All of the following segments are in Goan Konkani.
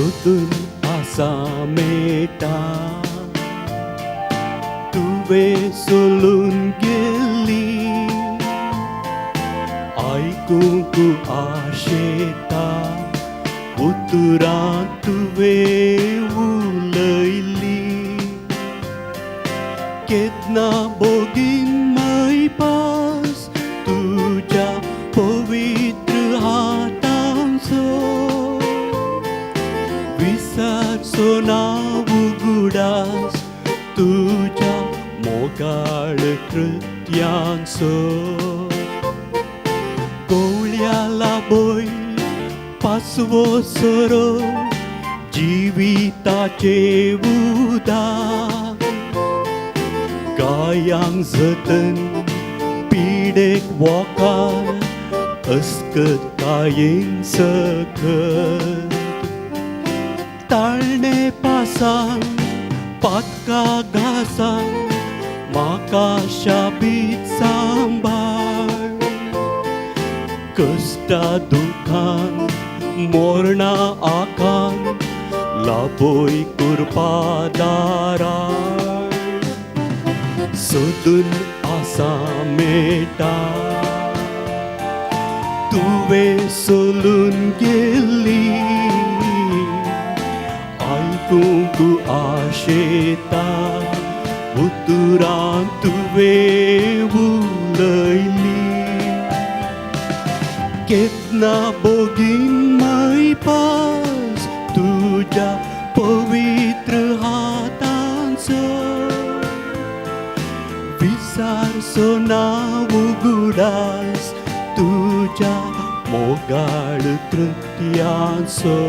सोदून आसा मेळटा. तुवें सोलून गेल्ली आयकूंक आशेता उतरां तुवें उलयली. केन्ना बोगीन मैपास तुज्या पवित्र हातांचो विसरचो ना उगडास तुज्या मोगाळ कृत्यांचो. गोवळ्याला बोय पासवो सोरो जिविताचे उदार गायांक जतन पिडेक वोकार अस्कतायेन सकत ताळणे पासान पातका घासान म्हाका शाबीत सांबाळ. कश्टा दुखान मोरणा आखान लाभोय कुरपा दारार सोदून आसा मेळटा. तुवें सोलून गेल्ली आयकूंक आशेता उतरां तुवें उलयली. केन्ना बोगीन मैपास तुज्या पवित्र हातांचो विसरचो ना उगडास तुज्या मोगाळ कृत्यांचो.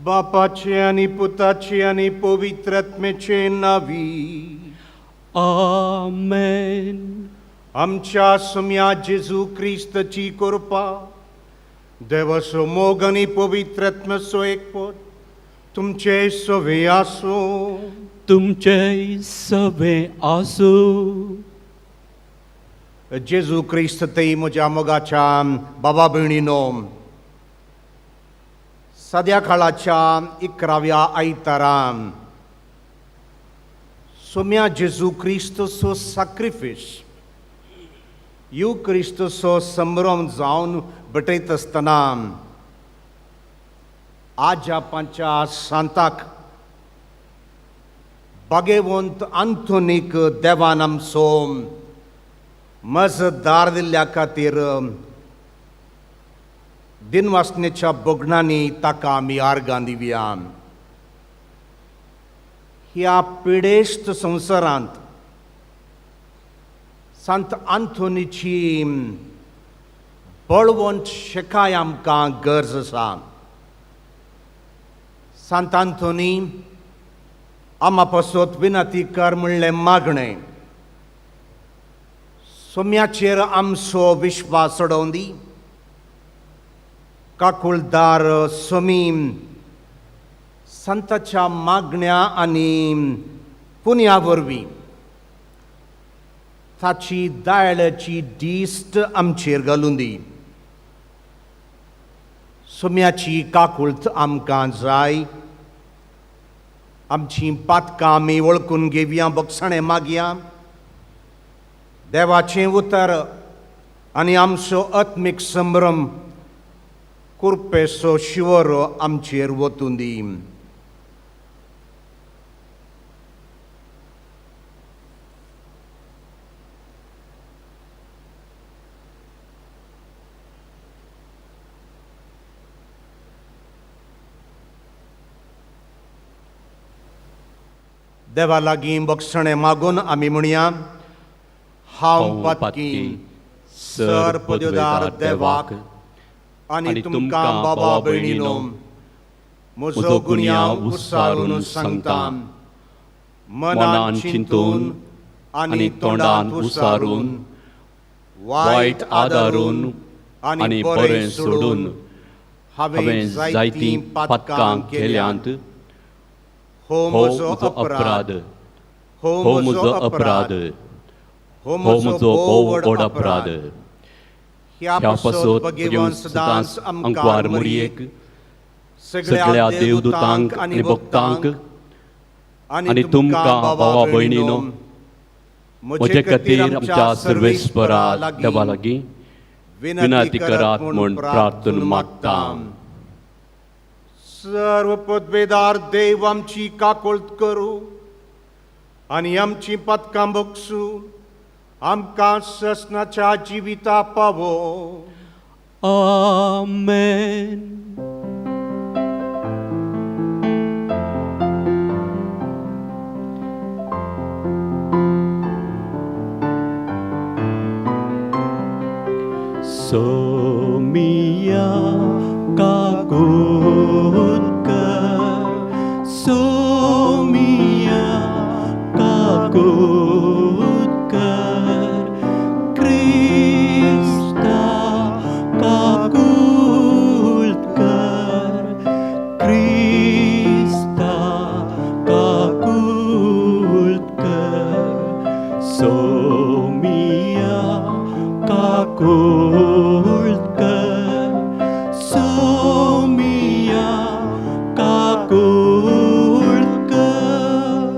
बापाचे आनी पुताचे आनी पवित्र आत्म्याचे नावी. आमेन. आमच्या सुम्या जेजू क्रिस्ताची कृपा, देवाचो मोग आनी पवित्र आत्म्याचो एकपट तुमचे सवे आसूं. तुमचे सवे आसूं. जेजू क्रिस्त ते म्हज्या मोगाच्या बाबा भयणीनो, सद्या काळाच्या 11व्या आयतारा सोम्या जेजू क्रिस्तचो साक्रिफीस, you क्रिस्तचो संभ्रम जावन भेटयत आसतना आजापांच्या सांताक बागेवंत आंतोनीक देवान आमचो मजदार दिल्ल्या खातीर दिनवासनेच्या बगणांनी ताका आमी आर्गां दिवया. ह्या पिडेस्त संवसारांत सांत आंतोनीची बळवंत शेकाय आमकां गरज आसा. सांत आंतोनी आमा पासत विनंती कर म्हणलें मागणें सोम्याचेर आमचो विश्वास चडोवन दी. काकुळदार सोमी संताच्या मागण्या आनी पुण्या वरवीं ताची दायळाची दिश्ट आमचेर घालून दी. सोम्याची काकुळत आमकां जाय. आमची पातकां आमी वळखून घेवया, बक्षाणें मागया. देवाचें उतर आनी आमचो आत्मीक संभ्रम कुरपेचो शिवरो आमचेर वतून दी. देवा लागीं बक्षणें मागून आमी म्हणया, हांव पातकी सर पदव्दार देवाक आनी तुमकां बाबा भयणीनो म्हजो गुन्यांव उसारून सांगता. मनान चिंतून आनी तोंडान उसारून, वायट आदारून आनी बरें सोडून हांवें जायतीं पातकां केल्यांत. हो म्हजो अपराध, हो म्हजो अपराध, हो म्हजो भोव व्हड अपराध. ह्या ह्या पासत पासत भगेवन भगेवन सदांच सदांच आमकार आंकवार मरियेक मरियेक सगळ्या देवदूतांक आनी भक्तांक आनी तुमकां भावा भयणीनो म्हजे खातीर आमच्या सर्वेस्परा देवा लागीं विनंती करात म्हूण प्रार्थना मागता. सर्व पदवेदार देव आमची काकोळत करूं आनी आमची पदकां बगसून आमकां ससनाच्या जिविता पावो. आमेन. सोमिया काकूत कर, सोमिया काकूत कर, क्रिस्ता काकूत कर, क्रिस्ता काकूत कर, सोमिया काकूत कर, सोमिया काकूत कर.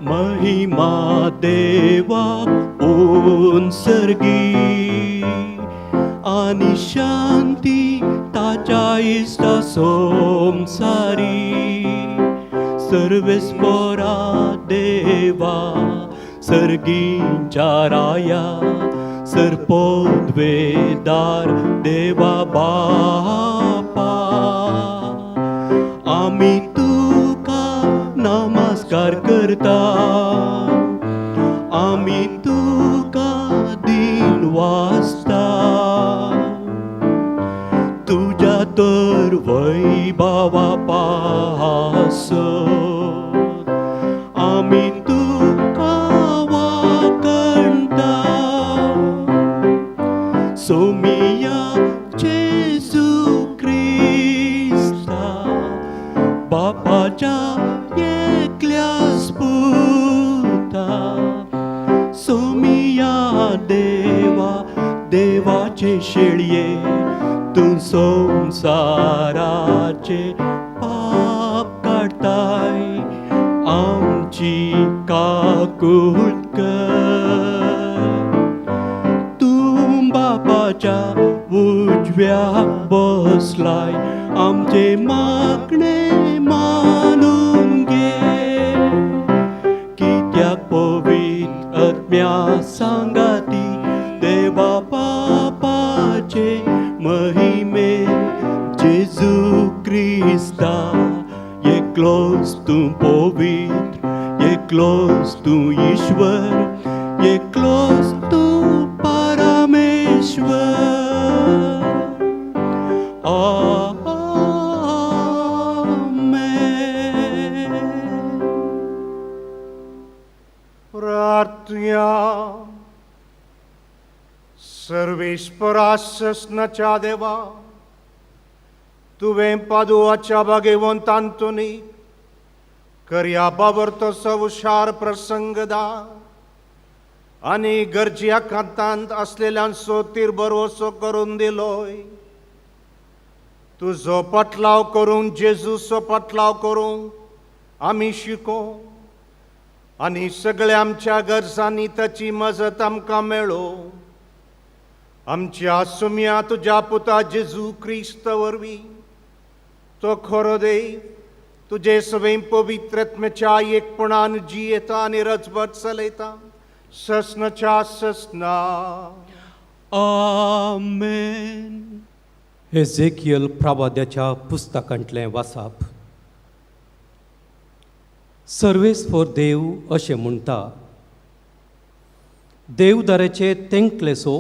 महिमा देवा उंसर्गी आनी शांती ताच्या इश्टा संवसारी. सर्वेस्परा देवा सर्गींच्या राया सर्पोद्वेदार देवा बापा आमी तुका नमस्कार करता, आमी तुका दिन वाचता, तुज्या तर वैभवा पासत आमी तुका वाखणता. सोमिया जेजू क्रिस्ता बापाच्या एकल्याच पुता, सोमिया देवा देवाचे शेळये तूं संवसाराचे पाप काडताय आमची काकूट कर. तूं बापाच्या उजव्या बसलाय आमचे मागणे मानून घे, कित्याक पवित्र आत्म्या सांगाती देवा बापाचे महिमे जेजू क्रिस्ता एकलोच तूं पवित्र, एकलोच तूं ईश्वर, एकलोच तूं परमेश्वर. आमेन. प्रार्थया. सर्वेस्परा ससनाच्या देवा, तुवें पादुआच्या भागेवंत आंतोनी करया बाबर तो सवशार प्रसंग दा आनी गरज्या कांतांत आसलेल्यांचो तीर भरवसो करून दिलोय. तुजो पटलाव करूंक जेजूचो पटलाव करूंक आमी शिको आनी सगळ्या आमच्या गरजांनी ताची मजत आमकां मेळो. आमच्या सुम्या तुज्या पुता जेजू क्रिस्त वरवीं तो खरो देव तुजे सवय पवित्रत्मेच्या एकपणान जियेता आनी रजबत चलयता ससनाच्या ससना. आमेन. हेजेकियल प्रवाद्याच्या पुस्तकांतलें वासाप. सर्वेस्पर देव अशें म्हणटा, देवदाराचे तेंकलेसो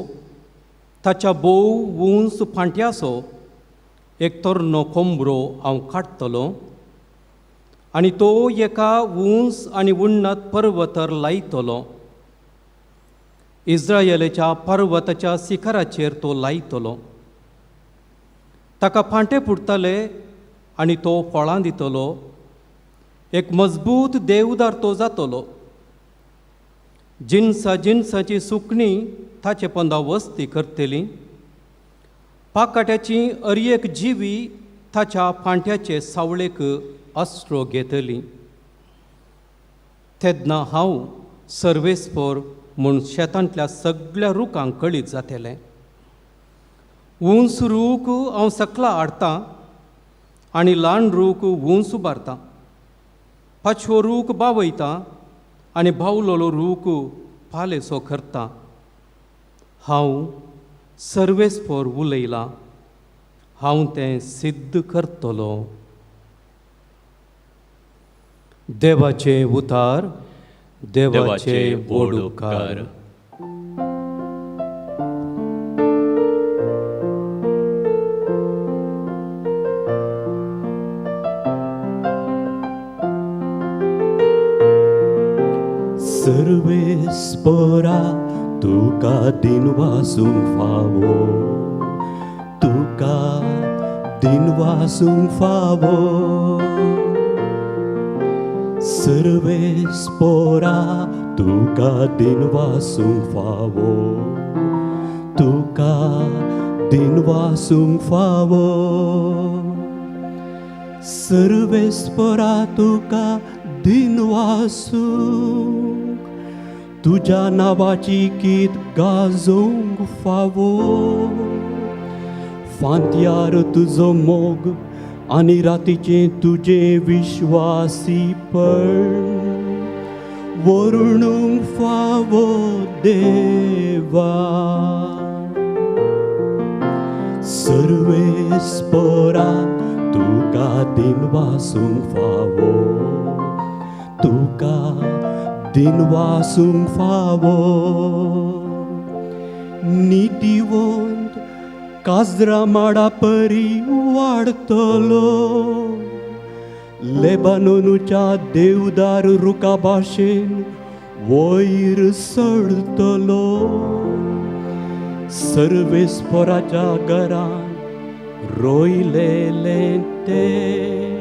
ताच्या भोव उंच फांट्याचो एक तरणो कोंबरो हांव काडटलो आनी तो एका उंच आनी उन्नत पर्वतार लायतलो. इस्रायलाच्या पर्वताच्या शिखराचेर तो लायतलो. ताका फांटे फुटतले आनी तो फळां दितलो. एक मजबूत देवदार तो जातलो. जिनसा जिनसाची सुकणीं ताचे पोंदा वस्ती करतली. पाकाट्याची अरयेक जिवी ताच्या फांट्याचे सावळेक आसरो घेतली. तेन्ना हांव सर्वेस्पोर म्हूण शेतांतल्या सगळ्या रुखांक कळीत जातलें. उंच रूख हांव सकला हाडटां आनी ल्हान रूख उंच उबारतां. पाचवो रूख बावयता आनी बावलोलो रूख पालेसो करता. हांव सर्वेस्पोर उलयलां, हांव तें सिद्ध करतलो. देवाचे उतार. देवाचे व्हड उपकार. सर्वेस्पोरा तुका दिनवासूंक फावो, तुका दिनवासूंक फावो. सर्वेस्पोरा तुका दिनवासूंक फावो, तुका दिनवासूंक फावो. सर्वेस्पोरा तुका दिनवासूंक, तुज्या नांवाची गीत गाजोवंक फावो. फांत्यार तुजो मोग आनी रातीचें तुजें विश्वासीपण वरणूंक फावो देवा. सर्वेस्पोरा तुका दिनवासूंक फावो, तुका दिनवासूंक फावो. नितीवंत काजरा माडा परी वाडतलो, लेबानोनूच्या देवदार रुखा भाशेन वयर चडतलो. सर्वेस्पोराच्या घरान रोयलेलें तें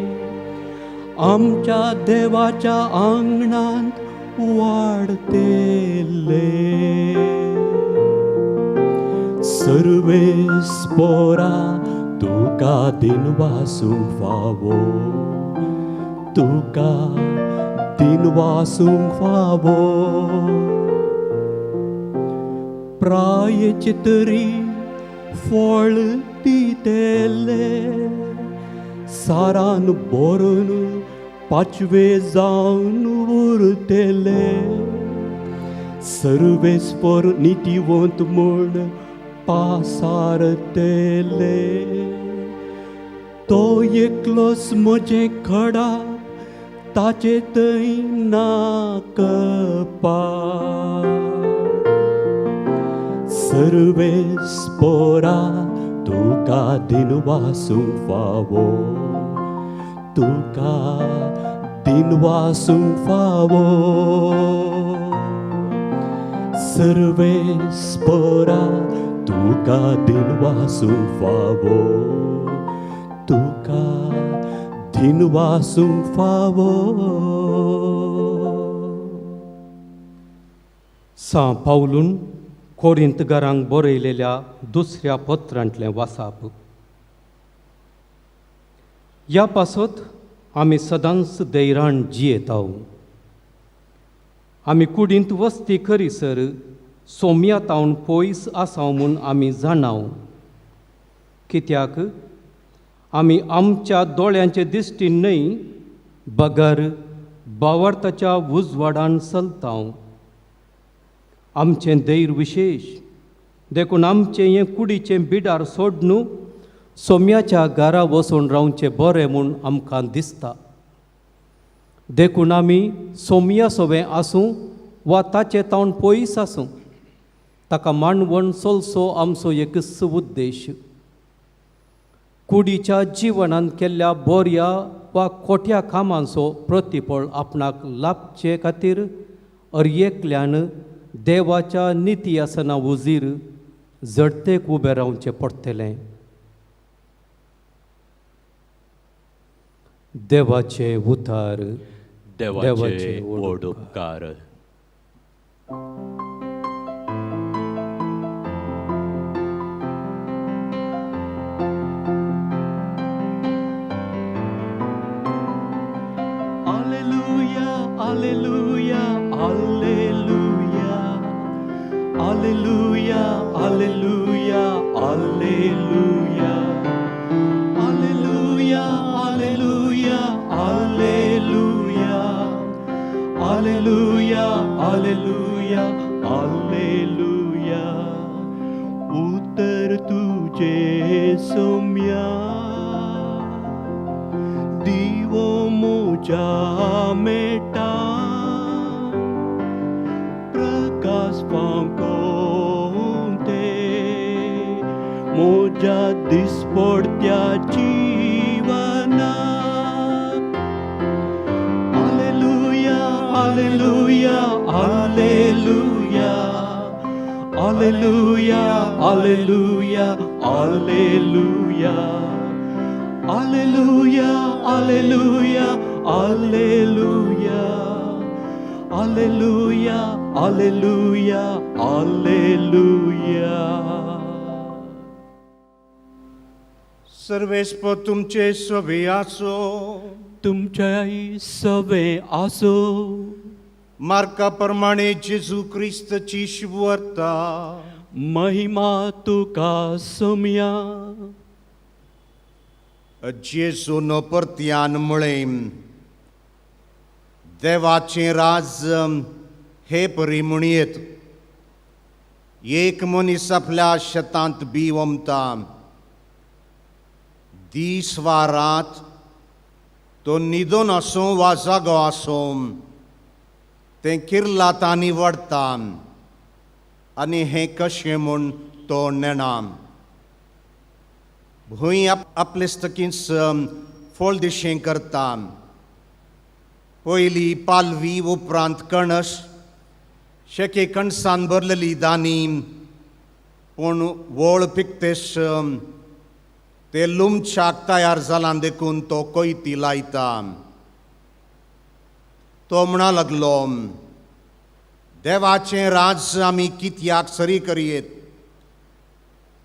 आमच्या देवाच्या आंगणांत वाडतेले. सर्वेस्पोरा तुका दिनवासूंक फावो, तुका दिनवासूंक फावो. प्रायचितरी फळ दितले, सारान भरून पाचवे जावन उरतले. सर्वेस्पोर नितीवंत म्हूण पासारतले. तो एकलोच म्हजें खडा, ताचे थंय ना कपाट. सर्वेस्पोरा तुका दिनवासूंक फावो, तुका दिनवासूंक फावो. सर्वेस्पोरा तुका दिनवासूंक फावो, तुका दिनवासूंक फावो. सां पावलून कोरिंतकारांक बरयलेल्या दुसऱ्या पत्रांतलें वासाप. ह्या पासत आमी सदांच धैर्यान जियेताव. आमी कुडींत वस्ती करीसर सोम्या तावन पयस आसा म्हूण आमी जाणाव. कित्याक आमी आमच्या दोळ्यांचे दिश्टीन न्हय बगर भावार्थाच्या उजवाडान चलताव. आमचें धैर्य विशेश देखून आमचें हें कुडीचें बिडार सोडनू सोम्याच्या घरा वचून रावचें बरें म्हूण आमकां दिसता. देखून आमी सोम्या सोवें आसूं वा ताचे तावन पयस आसूं, ताका मांडवण चलचो आमचो एकच उद्देश. कुडीच्या जिवनांत केल्ल्या बऱ्या वा खोट्या कामांचो प्रतिफळ आपणाक लाभचे खातीर अरयेकल्यान देवाच्या निती आसना उजीर जडतेक उबें रावचें पडटलें. देवाचे उतार. देवाचे व्हड उपकार. Alleluia, Alleluia, Alleluia, Alleluia, Alleluia, Alleluia, Alleluia, Alleluia, Alleluia, Alleluia, Alleluia, Alleluia. उतर तुझे सोम्या दिवो मुजा मेटा प्रकाश फांकोते मुजा दिसपडत्या जीवना. Alleluia, Alleluia, Alleluia, Alleluia, Alleluia, Alleluia, Alleluia, Alleluia, Alleluia, Alleluia, Alleluia, Alleluia. सर्वेस्प तुमचे सवे आसो. तुमच्याय सवे आसो. मार्का प्रमाणे जेजू क्रिस्तची शुभवार्ता. महिमा तुका सोम्या. जेजून परत्यान म्हळें, देवाचें राज हे परी म्हणयेत. एक मनीस आपल्या शेतांत बी ओमता. दीस वा रात तो न्हिदून आसूं वा जागो आसूं तें किर्लात आनी वाडटा आनी हें कशें म्हूण तो नेणा. भूंय आपलेस्तकीच फळ दिशें करता. पयली पालवी, उपरांत कणस, शेके कणसान भरलेली दानी. पूण वळ पिकतेस ते लुमच्याक तयार जालां देखून तो कोयती लायता. तो म्हणा लागलो, देवाचें राज आमी कित्याक सरी करयेत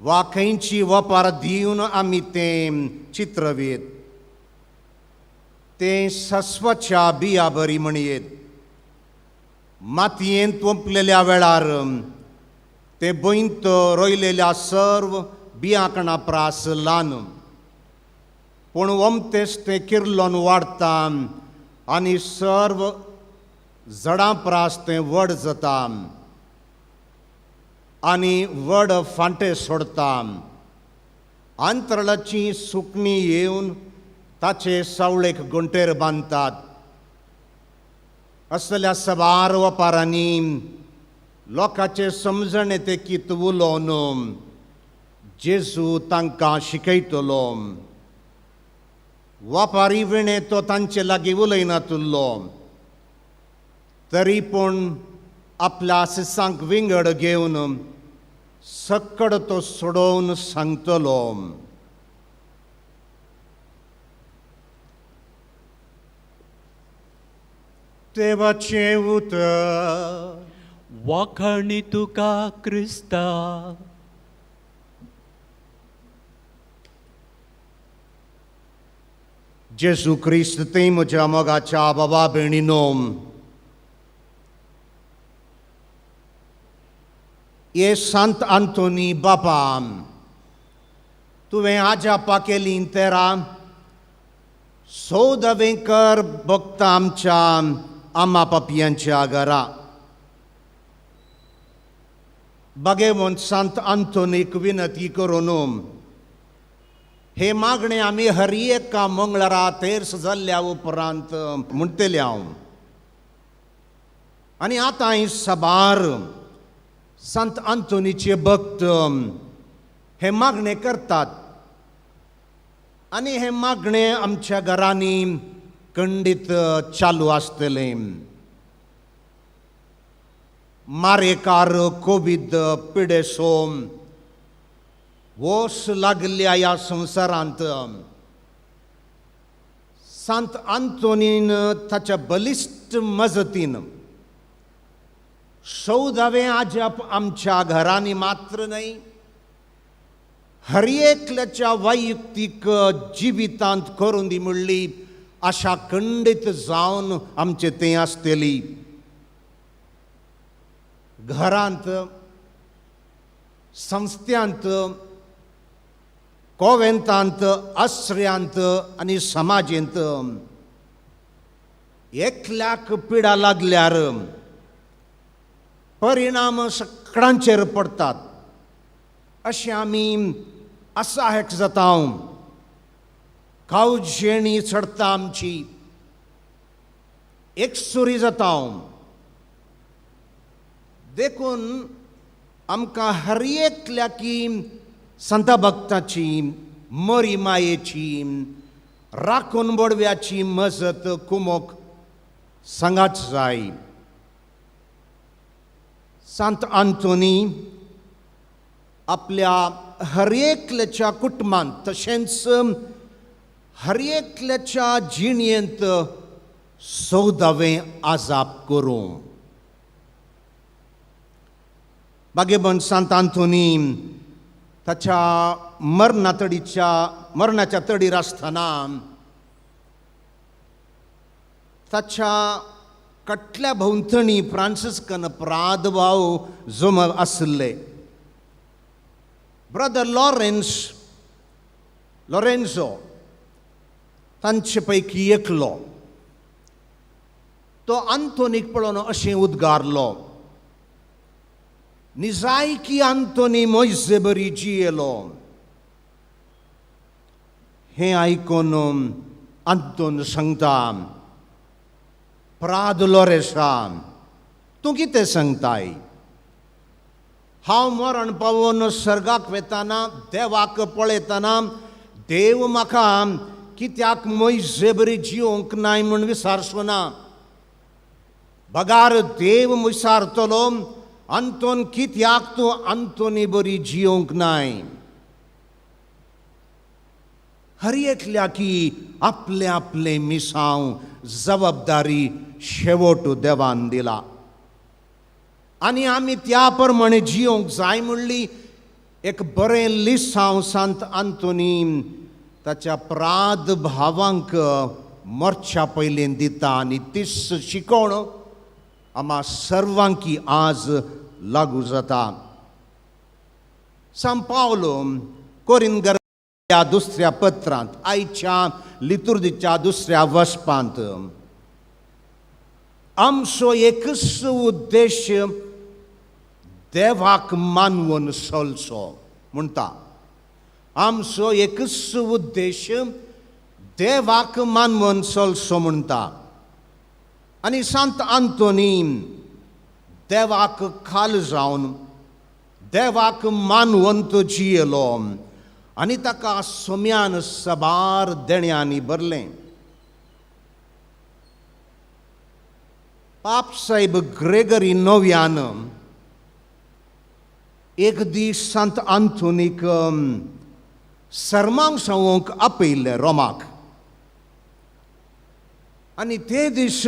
वा खंयची वपार दिवन आमी तें चित्रवेत. तें सस्वाच्या बिया बरी म्हणयेत. मातयेंत वंपलेल्या वेळार तें भंयत रोयलेल्या सर्व बियांकणा प्रास ल्हान, पूण वमतेच तें किर्लोन वाडटा आनी सर्व जडां प्रास तें व्हड जाता आनी व्हड फांटे सोडता. अंतरळाची सुकणीं येवन ताचे सावळेक गोंटेर बांदतात. असल्या सबार वपारांनी लोकांचे समजणे ते कित उलोवन जेजू तांकां शिकयतलो. वापारी विणे तो तांचे लागीं उलयनातुल्लो, तरी पूण आपल्या सिसांक विंगड घेवन सक्कड तो सोडोवन सांगतलो. देवाचें उतर. वाखाणी तुका क्रिस्ता. जेजू क्रिस्त ते म्हज्या मोगाच्या बाबा भयणीनो, हे सांत आंतोनी बापा, तुवें आजापा केली तेरा सौदवेंकर भक्त आमच्या आमा पापयांच्या घरा. बागेवंत सांत आंतोनीक विनंती करून हे मागणें आमी हर एका मंगळारा तेर्स जाल्ल्या उपरांत म्हणटले हांव. आनी आतां साबार सांत आंतोनीचे भक्त हे मागणें करतात आनी हें मागणें आमच्या घरांनी खंडीत चालू आसतलें. मारेकार कोवीड पिडेसो वोस लागल्या ह्या संवसारांत सांत आंतोनीन ताच्या बलिश्ट मजतीन चवदावें आजाप आमच्या घरांनी मात्र न्हय, हर एकल्याच्या वैयक्तीक जिवितांत करून दी म्हणली आशा खंडीत जावन आमचें तें आसतली. घरांत, संस्थ्यांत, कोवेंतांत, आसऱ्यांत आनी समाजेंत एकल्याक पिडा लागल्यार परिणाम सगळ्यांचेर पडटात. अशें आमी असहायक जाता, कावजेणी चडटा, आमची एकसुरी जाता. देखून आमकां हर एकल्याकी संता भक्ताची, मरी मायेची, राखून बोडव्याची मजत कुमोक सांगात जाय. सांत आंतोनी आपल्या हर एकल्याच्या कुटुंबांत तशेंच हर एकल्याच्या जिणेंत चवदावें आजाप करूं. बागेबन सांत आंतोनी ताच्या मरणाच्या तडीर आसतना ताच्या कटल्या भोंवतणी फ्रांसिस्कन प्रादभाव जम आशिल्ले. ब्रदर लॉरेन्सो तांचे पैकी एकलो. तो आंतोनीक पळोवन अशें उद्गारलो, निजायकी आंतोनी मोयजे बरी जियेलो. हें आयकून आंतोन सांगता, प्राद लोरेसा, तूं कितें सांगताय? हांव मरण पावोवन सर्गाक वेताना, देवाक पळयतना देव म्हाका कित्याक मोयजे बरी जियोंक नाय म्हूण विसारचो ना. बगार देव विसारतलो, आंतोन कित्याक तूं आंतोनी बरी जियोंक नाय? हर एकल्याकी आपलें आपलें मिसांव जबाबदारी शेवट देवान दिला आनी आमी त्या प्रमाणे जियोंक जाय म्हणली एक बरें लिसांव सांत आंतोनी ताच्या प्राद भावांक मरच्या पयलीं दिता आनी तीच शिकोवण आमा सर्वांकी आज लागू जाता. सांत पावलो कोरिंगर दुसऱ्या पत्रांत, आयच्या लितुर्दीच्या दुसऱ्या वसपांत, आमचो एकच उद्देश देवाक मानवून चलचो म्हणटा. आमचो एकच उद्देश देवाक मानवून चलचो म्हणटा. आनी सांत आंतोनी देवाक खाल जावन देवाक मानवंत जियेलो आनी ताका सोम्यान सबार देण्यांनी भरलें. पाप साहेब ग्रेगरी नव्यान एक दीस सांत आंतोनीक सरमांग सांगूंक आपयल्लें रोमाक आनी ते दीस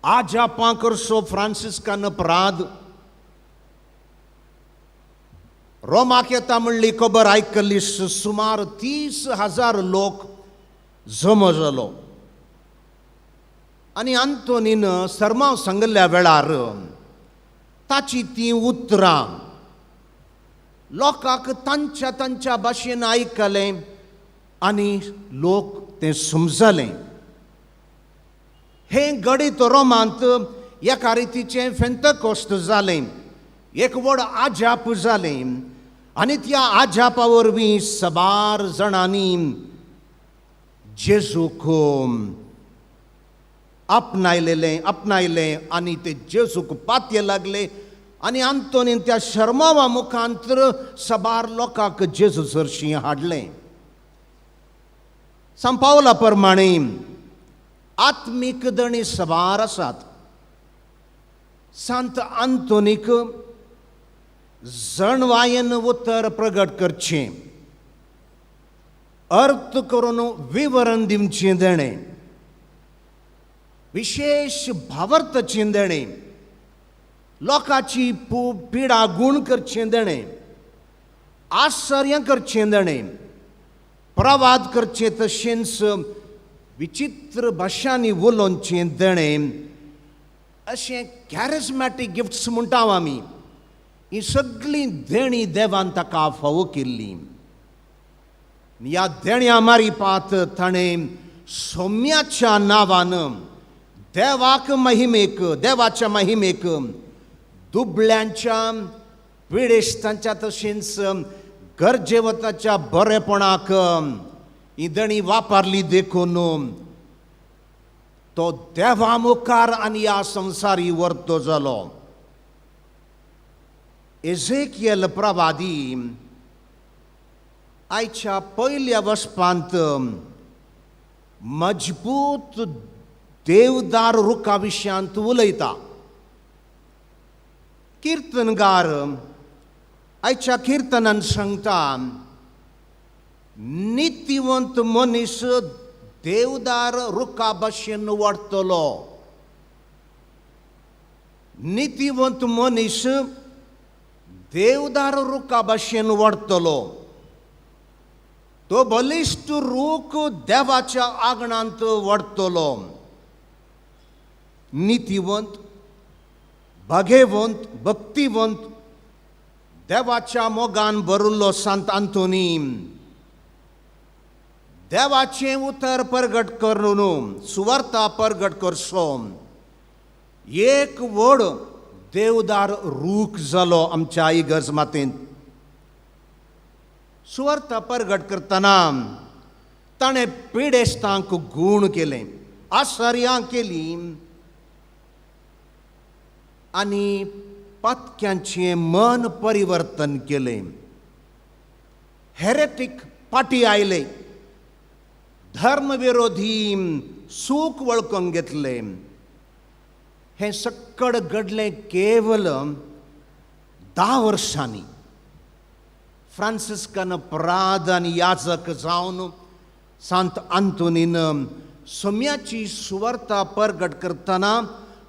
आजापां करसो फ्रांसिस्कान अपराध रोमाक येता म्हणली खबर आयकल्ली सुमार 30,000 लोक जमो जालो. आनी आंतोनीन सरमांव सांगिल्ल्या वेळार ताची तीं उतरां लोकांक तांच्या तांच्या भाशेन आयकलें आनी लोक तें समजलें. हें घडीत रोमांत एका रितीचें फेंतकोस्त जालें, एक व्हड आजाप जालें आनी त्या आजापा वरवीं सबार जाणांनी जेजूक आपणायलें आनी ते जेजूक पातये लागले आनी आंतोनीन त्या शर्मावा मुखांतर सबार लोकांक जेजू सरशीं हाडलें. संपावला प्रमाणे आत्मीक दणी सबार आसात. सांत आंतोनीक जणवायेन उतर प्रगट करचें, अर्थ करून विवरण दिवचें देणें, विशेश भावार्थाचें देणें, लोकांची पिडा गूण करचें देणें, आश्चर्य करचें देणें, प्रवाद करचें तशेंच विचित्र भाशांनी उलोवचें देणें, अशें कॅरिज्मॅटीक गिफ्ट्स म्हणटा आमी. ही सगळीं देणीं देवान ताका फावो केल्लीं. ह्या देण्या मारिपात ताणें सोम्याच्या नांवान देवाक महिमेक, देवाच्या महिमेक, दुबळ्यांच्या, पिडेस्तांच्या तशेंच गरजेवताच्या बरेपणाक ही देणी वापरली. देखून तो देवा मुखार आनी ह्या संवसारी वर्तो जालो. एझेकियल प्रवादी आयच्या पयल्या वसपांत मजबूत देवदार रुखा विशयांत उलयता. किर्तनगार आयच्या किर्तनान सांगता, नितीवंत मनीस देवदार रुखा भशेन वाडटलो. नितीवंत मनीस देवदार रुखा भशेन वाडटलो. तो बलिश्ट रूख देवाच्या आंगणांत वाडटलो. नितीवंत, भागेवंत, भक्तिवंत, देवाच्या मोगान भरिल्लो सांत आंतोनी देवाचें उतर परगट करून सुवार्ता परगट करचो एक व्हड देवदार रूख जालो आमच्या इगर्ज मातेंत. सुवार्ता परगट करतना ताणें पिडेस्तांक गूण केलें, आश्चर्यां केलीं आनी पातक्यांचें मन परिवर्तन केलें. हेरेटीक पाटी आयले, धर्मविरोधी सूख वळखून घेतलें. हें सक्कड घडलें केवल 10 वर्सांनी. फ्रांसिस्कन प्राद आनी याजक जावन सांत आंतोनीन सोम्याची सुवार्ता परगट करतना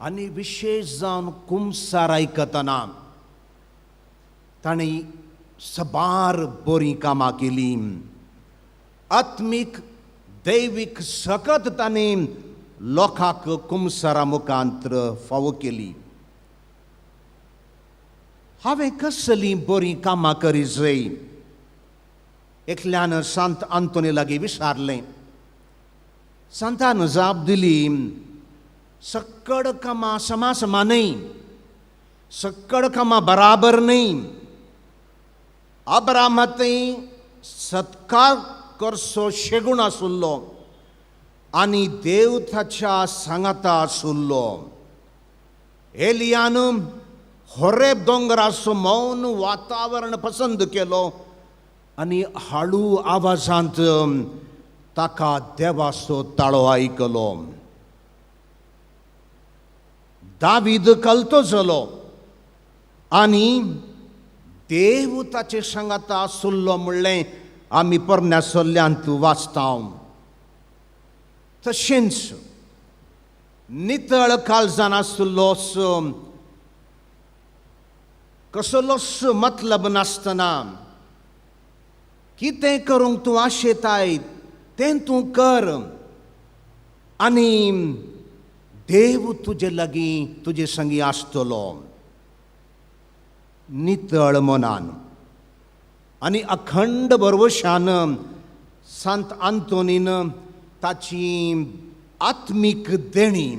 आनी विशेश जावन कुमसार आयकतना ताणें सबार बरीं कामां केलीं. आत्मीक दैवीक सकत ताणें लोकांक कुमसारा मुखांत फावो केली. हांवें कसलीं बरीं कामां करी जाय एकल्यान सांत आंतोनी लागीं विचारलें. सांतान जाप दिली, सक्कड कामां समा समा न्हय, सक्कड कामां बराबर न्हय. अब्राहमा थंय सत्कार करचो शेगूण आसुल्लो आनी देव ताच्या सांगाता आसुल्लो. एलियान होरेब दोंगराचो मौन वातावरण पसंद केलो आनी हाळू आवाजांत ताका देवाचो ताळो आयकलो. दावीद कलतो जालो आनी देव ताचे सांगाता आसुल्लो म्हणलें आमी पोरण्या सल्ल्यांत वाचता. तशेंच नितळ काळजान आसुल्लो, कसलोच मतलब नासतना कितें करूंक तूं आशेताय तें तूं कर आनी देव तुजे लागीं तुजे संगी आसतलो. नितळ मनान आनी अखंड भरवशान सांत आंतोनीन ताची आत्मीक देणी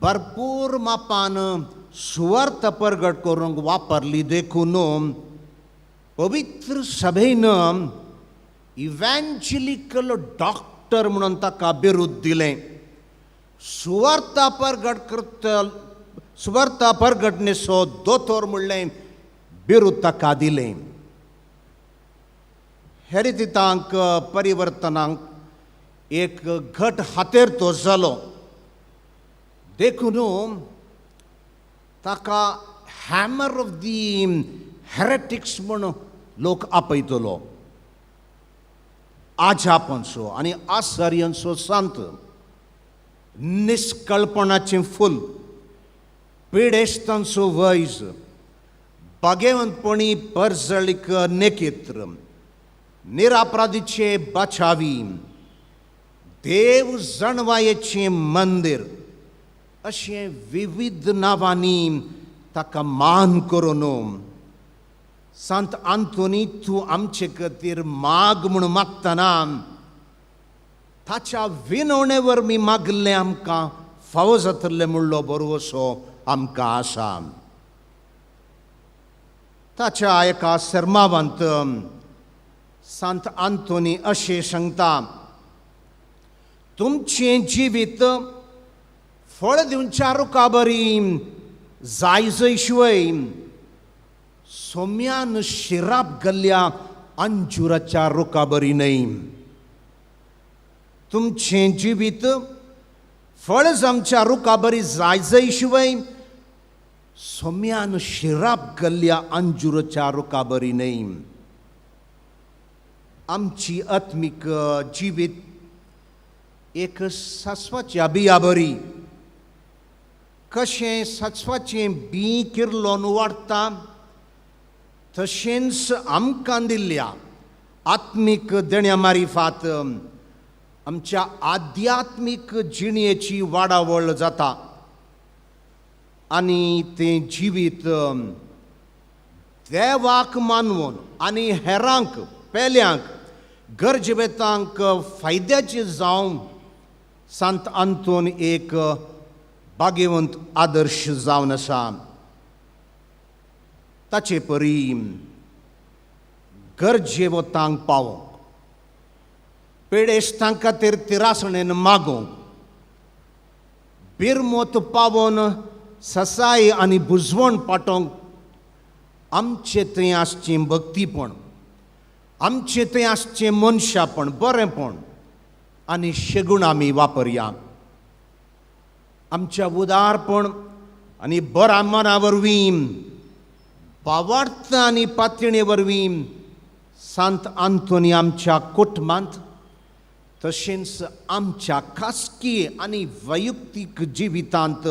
भरपूर मापान सुवार्थ परगट करूंक वापरली. देखून पवित्र सभेन इव्हॅन्जेलिकल डॉक्टर म्हणून ताका बिरूद दिलें. सुवार्ता परगट करता सुवार्ता परगटणेचो दोतोर म्हणलें बिरूद ताका दिलें. हेरितितांक परिवर्तनांक एक घट हातेर तो जालो. देखून ताका हॅमर ऑफ the हेरेटिक्स म्हूण लोक आपयतलो. आजापांचो आनी आसर्यांचो सांत, निस्कळपणाचें फूल, पिडेस्तांचो वैज, भागेवंतपणी परजळीक नेकेत्र, निरापराधीचे बचावी, देव जणवायेचें मंदीर अशें विविध नांवांनी ताका मान करून सांत आंतोनी तूं आमचे खातीर माग म्हूण मागतना ताच्या विनवणे वरवीं मागिल्लें आमकां फावो जातलें म्हणलो भरवसो आमकां आसा. ताच्या एका सर्मावांत सांत आंतोनी अशें सांगता, तुमचें जिवीत फळ दिवच्या रुखा बरी जायजय शिवय सोम्यान शिराप गल्ल्या अंजुराच्या रुखा बरी न्हय. तुमचें जिवीत फळ जामच्या रुखा बरी जायजय शिवय सोम्यान शिराप गल्ल्या अंजुराच्या रुखा बरी न्हय. आमची आत्मीक जिवीत एक सासवाच्या बिया बरी, कशें सासवाचें बी किर्लोन वाडटा तशेंच आमकां दिल्ल्या आत्मीक देण्या मारिफात आमच्या आध्यात्मीक जिणेची वाडावळ जाता आनी तें जिवीत देवाक मानवून आनी हेरांक पेल्यांक गरजेवेतांक फायद्याचें जावन सांत आंतोन एक भाग्यवंत आदर्श जावन आसा. ताचे परी गरजेवतांक पावोवंक, पिडेस्तां खातीर तिरासणेन मागोवंक, बिरमोत पावोवन ससाय आनी बुजवण पाटोवंक आमचे थंय आसचें भक्तीपण, आमचे थंय आसचें मनशापण, बरेंपण आनी शेगूण आमी वापरया. आमच्या उदारपण आनी बऱ्या मना वरवीं, भावार्थ आनी पातयणे वरवीं सांत आंतोनी आमच्या कुटुंबांत तशेंच आमच्या खासगी आनी वैयक्तीक जिवितांत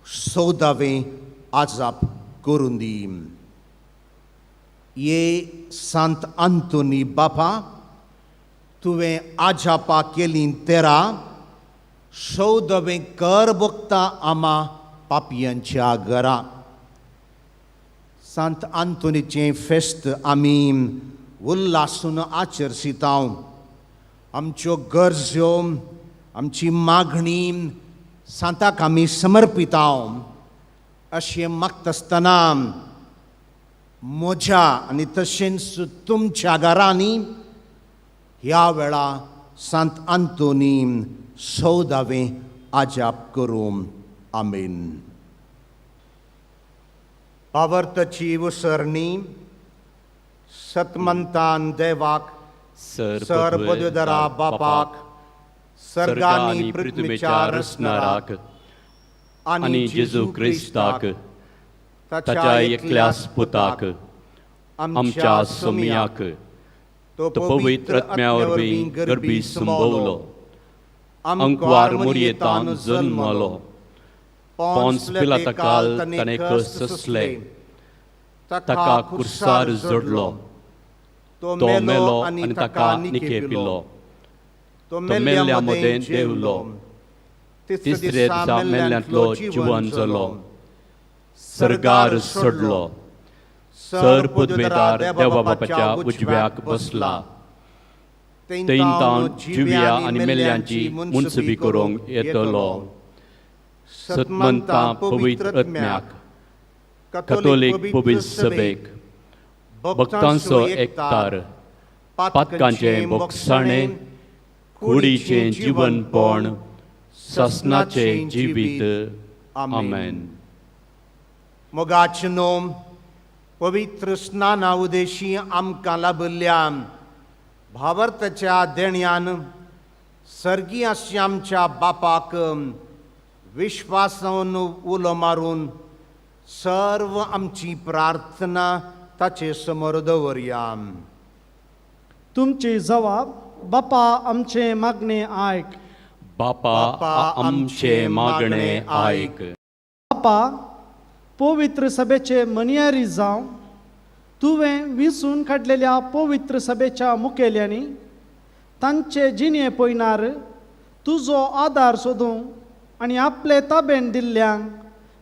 सौदावें आजाप करून दी. ये सांत आंतोनी बापा, तुवें आजापा केलीं तेरा सौदवें कर भोगता आमा पापयांच्या घरा. सांत आंतोनीचें फेस्त आमी उल्हासून आचरसितांव. आमच्यो गरज्यो, आमची मागणी सांताक आमी समर्पितांव. अशें मागता आसतना म्हज्या आनी तशेंच तुमच्या घरांनी ह्या वेळा सांत आंतोनी सौदावें आजाप करूं. आमेन. पावर्तची उसरणी सतमंतान देवाक सर पदवीधरा बापाक सर्गानी पृथ्वीच्या रचणाराक आनी जेजू क्रिस्ताक ताच्या एकल्याच पुताक आमच्या सोमयाक तो तो पवित्र आत्म्या वरवीं गर्भी संभवलो, अंकवार मुरयेतान जल्मलो, पोन्स पिलाताकाल ताणें कस सोंसले, ताका कुर्सार जोडलो, तो तो मेलो आनी ताका निकेपिलो, तो तो मेल्ल्या मदें देंवलो, तिसरे दिसा मेल्ल्यांतलो जिवन जालो, सर्गार सोडलो, सर पदवेदार देवा बापाच्या उजव्याक बसला, थंयतावन जिव्या आनी मेल्ल्यांची मुनसबी करूंक येतलो. सतमंता पवित्र आत्म्याक, कथोलीक पवित्र सभेक, भक्तांचो एकतार, पातकांचें बोगसाणें, कुडीचें जिवनपण, सासणाचें जिवीत. आमेन. मोगाचे नोम पवित्र स्नाना उदेशी आमकां लाभिल्ल्या भावार्थाच्या देण्यान सर्गीय आसच्या आमच्या बापाक विश्वासान उलो मारून सर्व आमची प्रार्थना ताचे समोर दवरया. तुमची जवाब बापा आमचे मागणे आयक. बापा आमचे मागणे आयक. बापा पवित्र सभेचे मनियारी जावं तुवें विसून काडलेल्या पवित्र सभेच्या मुखेल्यांनी तांचे जिणे पयनार तुजो आदार सोदूंक आनी आपले ताबेन दिल्ल्यांक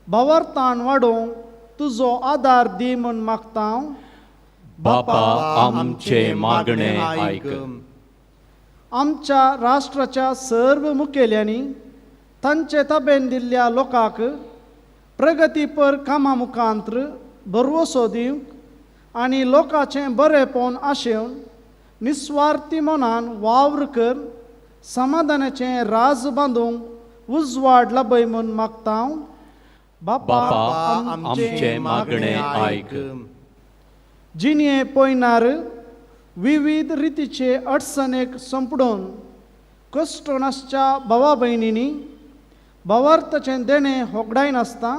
भावार्थान वाडोवंक तुजो आदार दी म्हूण मागता. बापा आमचे मागणे आयक. आमच्या राष्ट्राच्या सर्व मुखेल्यांनी तांचे ताबेन दिल्ल्या लोकांक प्रगतीपर कामा मुखांत्र भरवसो दिवंक आनी लोकांचें बरेंपण आशेवन निस्वार्थी मनान वावर कर समाधानाचें राज बांदूंक उजवाड लाभय म्हूण मागता. बापा आमचे मागणे आयक. जिणे पयनार विविध रितीचे अडचणेक संपडून कश्ट नासच्या भावा भयणींनी भावार्थाचें देणें होगडायनासतना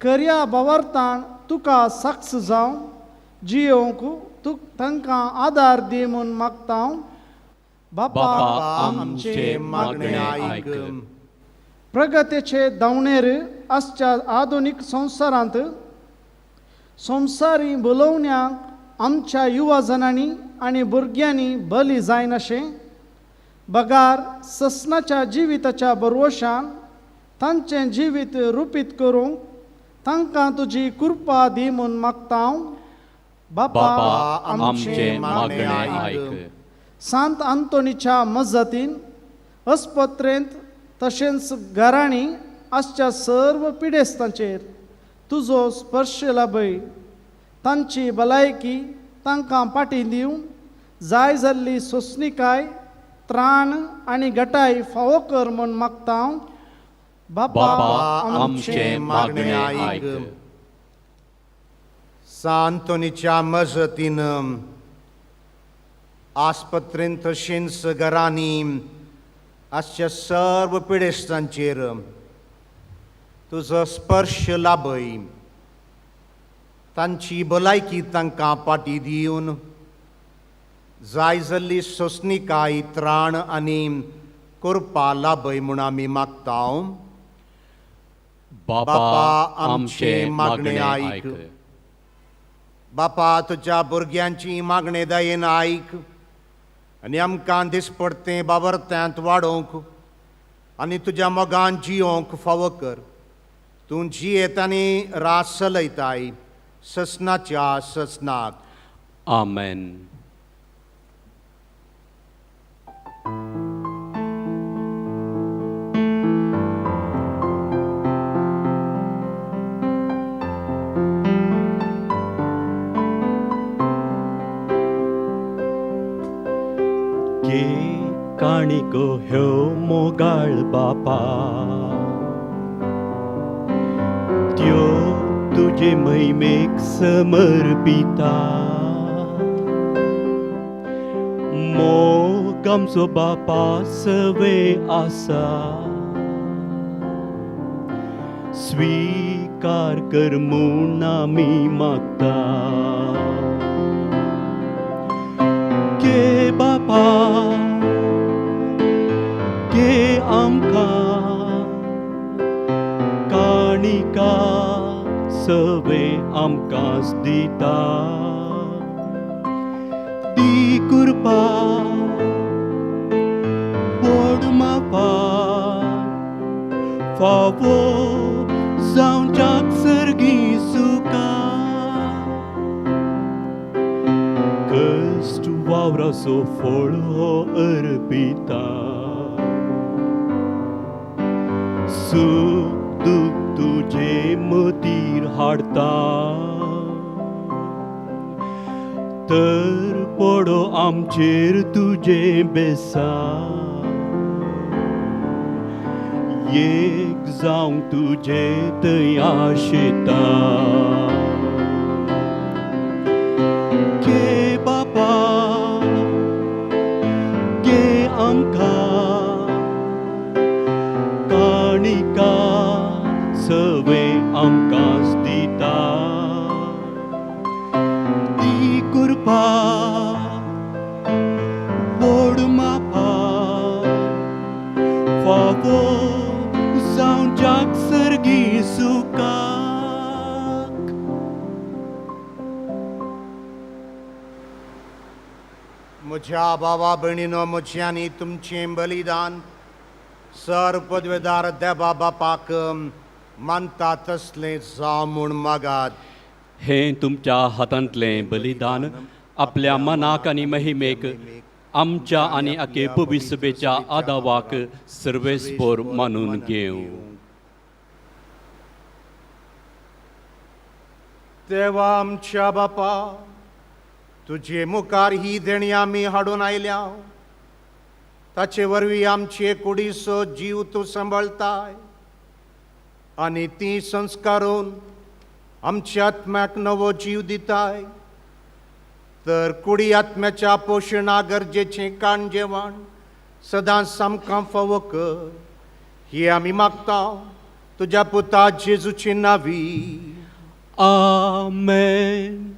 खऱ्या भावार्थान तुका साक्ष जावं जियोवंक तूं तांकां आदार दी म्हूण मागता. बापा आमचे मागणे आयक. प्रगतीचे धांवणेर आसच्या आधुनीक संवसारांत संवसारी बोलोवण्यांक आमच्या युवा जणांनी आनी भुरग्यांनी बली जायनाशें बगार ससनाच्या जिविताच्या बरवशान तांचें जिवीत रुपीत करूंक तांकां तुजी कृपा दी म्हूण मागता. बापा आमचे मागणे आयक. सांत आंतोनीच्या मजतीन अस्पत्रेंत तशेंच घरांनी आसच्या सर्व पिडेस्तांचेर तुजो स्पर्श लाभय तांची भलायकी तांकां पाटी दिवन जाय जाल्ली सोंसणीकाय त्राण आनी गटाय फावो कर म्हूण मागता. बापा आमचे मागणे आयक. सांतोनीच्या मजतीन आस्पत्रेंत तशेंच घरांनी आसच्या सर्व पिडेस्तांचेर तुजो स्पर्श लाभय तांची भलायकी तांकां पाटी दिवन जाय जाल्ली सोंसणीकाय त्राण आनी कृपा लाभय म्हूण आमी मागता. बापा आमचे मागणे आयक. बापा तुज्या भुरग्यांची मागणे दयेन आयक आनी आमकां दिसपडतें बाबरत्यांत वाडोवंक आनी तुज्या मोगान जियोवंक फावो कर. तूं जियेत आनी रास चलयताय ससनाच्या ससनाक. आमेन. गे काणिको ह्यो मोगाळ बापा त्यो तुजे महिमेक समर्पिता मोग आमचो बापा सवे आसा स्वीकार कर म्हूण आमी मागता. गे बापा गे आमकां काणिका सवे आमकांच दिता ती कृपा व्हड मापा फावो जावच्याक सर्गी सुका कश्ट वावराचो फळ हो अर्पिता सुख दुख तुजे मतीर हाडता तर पडो आमचेर तुजे बेसा एक जावंक तुजे थंय आशेता. गे बापा गे आमकां काणिका सवे आमकांच दिता ती कृपा म्हज्या भावा भयणीनो, म्हजें आनी तुमचें बलिदान सर पदवेदार देवा बापाक मानता तसलें जावं म्हूण मागात। हें तुमच्या हातांतलें बलिदान आपल्या मनाक आनी महिमेक आमच्या आनी आखे पविसभेच्या आदावाक सर्वेस्पोर मानून घेवं। देवा आमच्या बापा, तुजे मुखार ही देणी आमी हाडून आयल्या, ताचे वरवीं आमचे कुडीचो जीव तूं सांबाळताय आनी ती संस्कारून आमच्या आत्म्याक नवो जीव दिताय। तर कुडी आत्म्याच्या पोशणा गरजेचें काण जेवण सदांच आमकां फावो कर, ही आमी मागता तुज्या पुता जेजूची नावी। आमेन।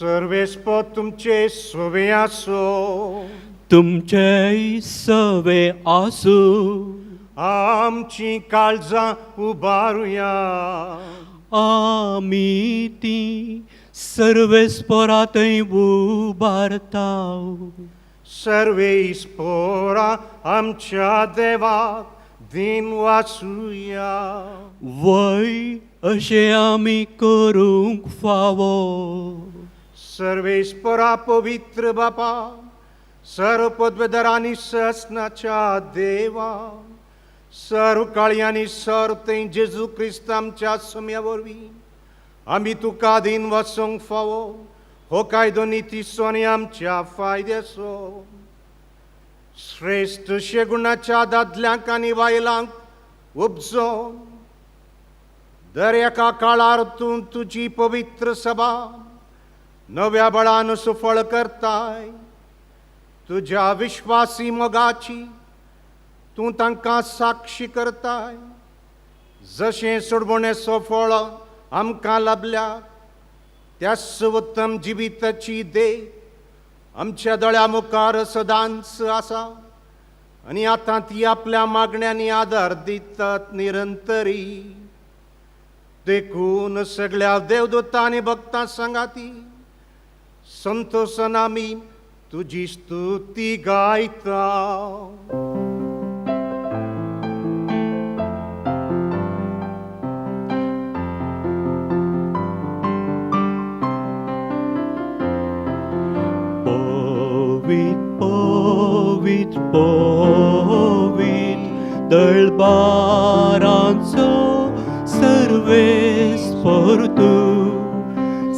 सर्वेस्पोत तुमचे सवे आसो, तुमचे सवे आसू। आमची काळजां उबारुया, आमी ती सर्वेस्पोरांतय उबारता। सर्वेस्पोरा आमच्या देवाक दिन वाचुया। वय अशें आमी करूंक फावो। सर्वेस्पोरा पवित्र बापा, सर्व पदवेदारांनी ससनाच्या देवा, सर्व काळयांनी सर्व थंय जेजू क्रिस्त आमच्या सोम्या वरवीं आमी तुका दिन वचूंक फावो हो कायदो नितीचो आनी आमच्या फायद्याचो। श्रेश्ठ शेगुणाच्या दादल्यांक आनी बायलांक उपजोवन दर एका काळार तूं तुजी पवित्र सभा नव्या बळान सुफळ करताय। तुज्या विश्वासी मोगाची तूं तांकां साक्षी करताय। जशें सोडवणेचो फळ आमकां लाबल्या त्याच उत्तम जिविताची देख आमच्या दोळ्या मुखार सदांच आसा आनी आतां ती आपल्या मागण्यांनी आदार दितात निरंतरी। देखून सगळ्या देवदूतांनी भक्तां सांगाती संतोषान आमी तुजी स्तुती गायता। पवित पवित पवित दळबारांचो सर्वेस्पोर तूं,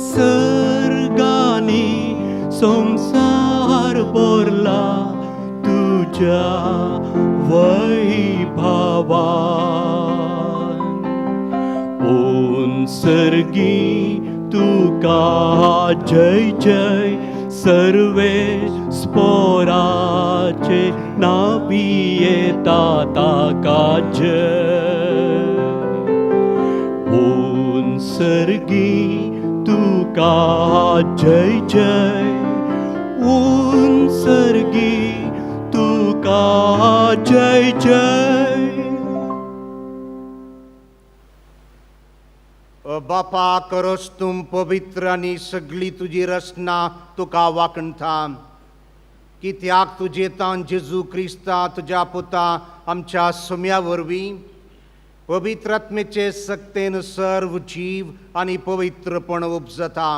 सर्गांनी संवसार भरला तुज्या वैभवान। उंसर्गी तुका जय जय सर्वे स्पोराचे नावी येता ताका जय। उंसर्गी तुका जय जय, उंसर्गी तुका जय जय। बापा करोस तूं पवित्र आनी सगळी तुजी रचना तुका वाकणता, कित्याक तुजे तान जेजू क्रिस्ता तुज्या पुता आमच्या सोम्या वरवीं पवित्र आत्मेचे सक्तेन सर्व जीव आनी पवित्रपण उपजता।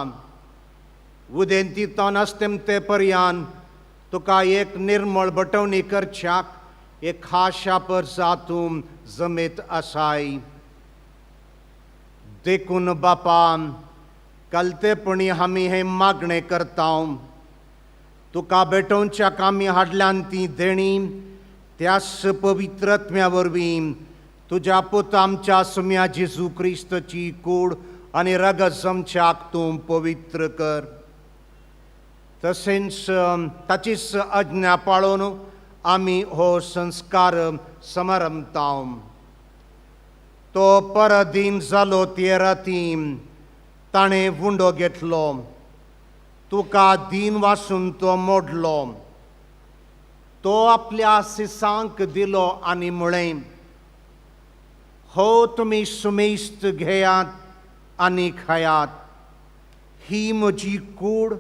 उदेंतींतल्यान अस्तेमते पर्यान तुका एक निर्मळ बटवणी करच्याक एक खाशा परसा तूं जमेत आसाय। देखून बापा कलतेपणी आमी हें मागणें करता, तुका भेटोवच्याक आमी हाडल्यान ती देणी त्याच पवित्र आत्म्या वरवीं तुज्या पुता आमच्या सुम्या जेजू क्रिस्तची कूड आनी रगत जमच्याक तूं पवित्र कर। तशेंच ताचीच आज्ञा पाळून आमी हो संस्कार समारंभता। तो परदीन जालो ते राती ताणें उंडो घेतलो, तुका दीन वासून तो मोडलो, तो आपल्या सिसांक दिलो आनी म्हळें, हो तुमी सुमेस्त घेयात आनी खायात, ही म्हजी कूड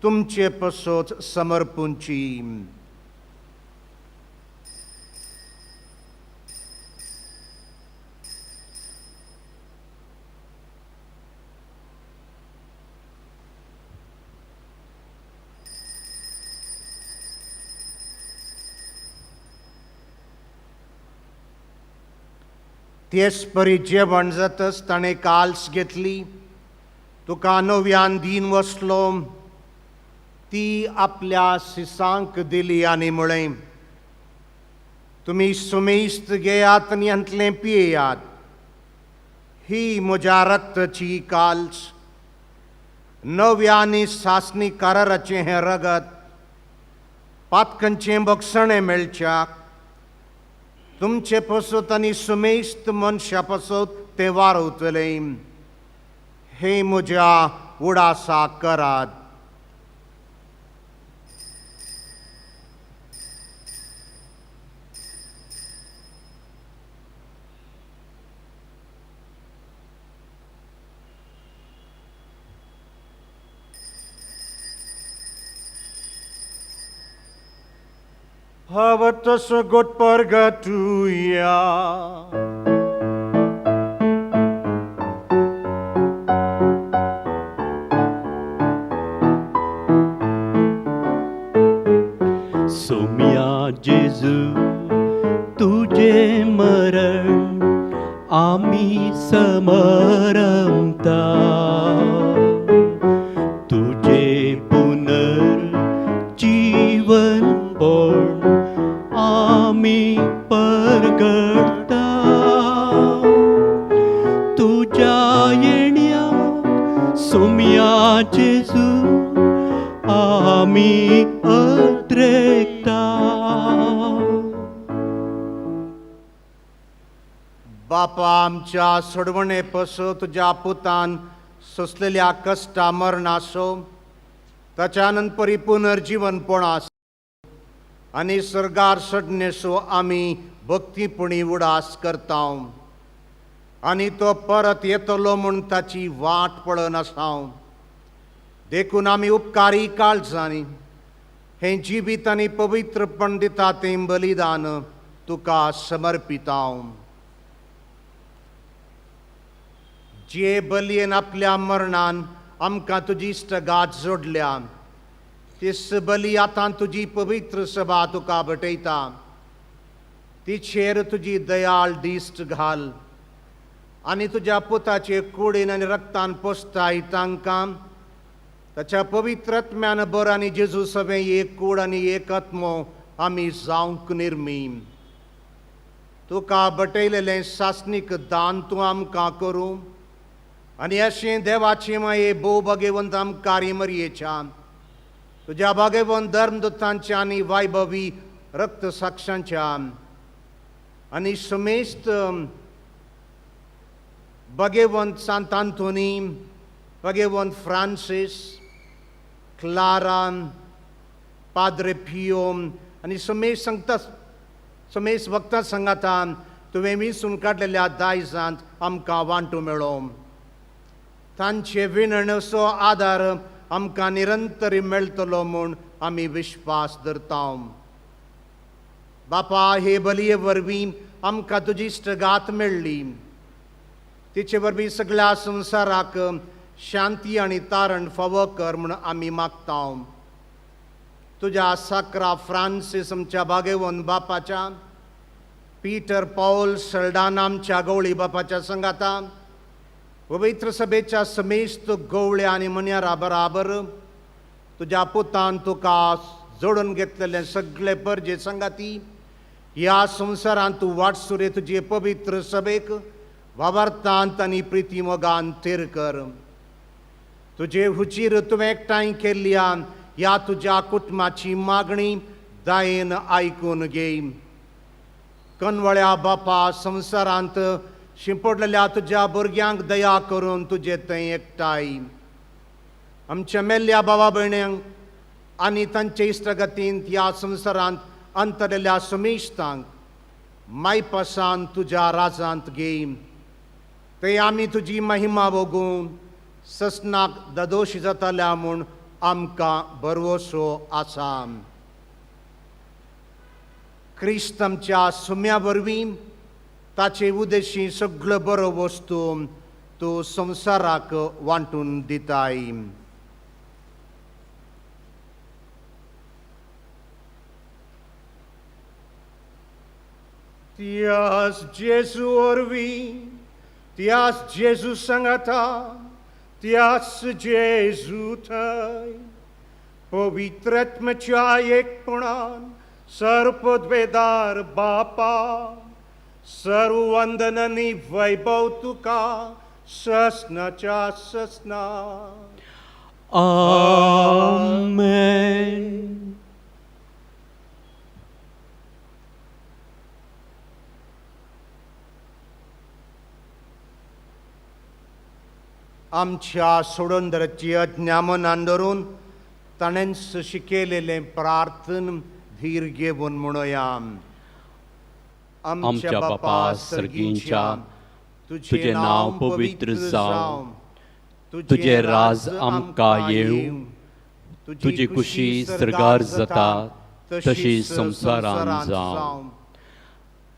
तुमचे पसत समर्पूंची। तेच परी जेवण जातच ताणें काल्स घेतली, तुका नव्यान दीन वसलो, ती आपल्या सिसांक दिली आनी म्हळें, तुमी सुमेस्त घेयात आनी हांतलें पियेयात, ही म्हज्या रक्ताची काल्स, नव्या आनी सासणी कराराचें हें रगत पातकांचें बक्षणें मेळच्याक तुमचे पसत आनी सुमेस्त मनशा पसत तें वारवतलें। हे म्हज्या उडासा करात। Havatas God pargatuya. Somya जेजू तुझे मरण आमी समरमता, तुझे पुनर्जीवन पण आमी परगडता, तुझ्या येण्याक सोम्या जेजू आमी अद्रेकता। बापा आमच्या सोडवणे पसत तुज्या पुतान सोंसलेल्या कश्टा मरणासो ताच्या नंतरी पुनर्जीवनपण आस आनी सर्गार सडणेसो आमी भक्तीपणी उडास करता आनी तो परत येतलो म्हूण ताची वाट पळोवन आसा। देखून आमी उपकारी काळजांनी हें जिवीत आनी पवित्रपण दिता तें बलिदान तुका समर्पिता। जे बलयेन आपल्या मरणान आमकां तुजी इश्टगात जोडल्या तीस बली आतां तुजी पवित्र सभा तुका भेटयता, तिचेर तुजी दयाळ दिश्ट घाल आनी तुज्या पुताचे कुडीन आनी रक्तान पोसताय तांकां ताच्या पवित्र आत्म्यान बर आनी जेजू सवें एक कूड आनी एक आत्मो आमी जावंक निर्मी। तुका बटयलेलें सासणीक दान तूं आमकां करूं आनी अशें देवाचे माये भोव भागेवंत आमकां मरयेच्या तुज्या भागेवंत धर्मदूतांच्या आनी वैभवी रक्त साक्षांच्या आनी समेस्त भागेवंत सांत आंतोनी, भागेवंत फ्रांसीस, क्लारा, पाद्रे पियो आनी समेस्त सांगता समेस्त भक्तां सांगातान तुवें विसून काडलेल्या दायजांत आमकां वांटू मेळो। तांचे विनणसो आदार आमकां निरंतर मेळटलो म्हूण आमी विश्वास धरता। बापा हे बलये वरवीं आमकां तुजी इश्टगात मेळ्ळी, तिचे वरवीं सगळ्या संवसाराक शांती आनी तारण फावो कर म्हूण आमी मागता। तुज्या साक्रा फ्रांसीस आमच्या भागेवंत बापाच्या, पीटर पावल सल्डाना आमच्या गवळी बापाच्या संगाता, पवित्र सभेच्या समेस्त गवळ्या आनी मन्यारा बराबर तुज्या पुतान तुका जोडून घेतलेले सगळे परजे संगाती ह्या संवसारांत तूं वाटसुरे तुजे पवित्र सभेक वावरतांत आनी प्रिती मोगान थीर कर। तुजे हुचीर तुवें एकठांय केल्ल्या ह्या तुज्या कुटुंबाची मागणी दयेन आयकून घे। कनवळ्या बापा संवसारांत शिंपडलेल्या तुज्या भुरग्यांक दया करून तुजे थंय एकठांय आमच्या मेल्ल्या भावा भयण्यांक आनी तांचे इश्टगतींत ह्या संवसारांत अंतरलेल्या समेस्तांक मायपासान तुज्या राजांत घे. ते आमी तुजी महिमा भोगून ससनाक ददोशी जातल्या म्हूण आमकां भरवसो आसा. क्रिस्त आमच्या सुम्या वरवीं ताचे उदेशी सगळो बरो वस्तू तूं संवसाराक वांटून दिताय. त्यास जेजू वरवीं, त्यास जेजू सांगाता, त्यास जेजू थंय पवित्रत्मच्या एकपणान सर्वपदवेदार बापा सर्व वंदन आनी वैभव तुका ससनाच्या ससना. आमेन. आमच्या सोडंदराची आज्ञा मनान धरून ताणेंच शिकयलेलें प्रार्थन धीर घेवन म्हणोया. आमच्या बापा सर्गींच्या, तुजें नांव पवित्र जावं, तुजें राज आमकां येवं, तुजी कुशी सर्गार जाता तशी संवसारान जावं.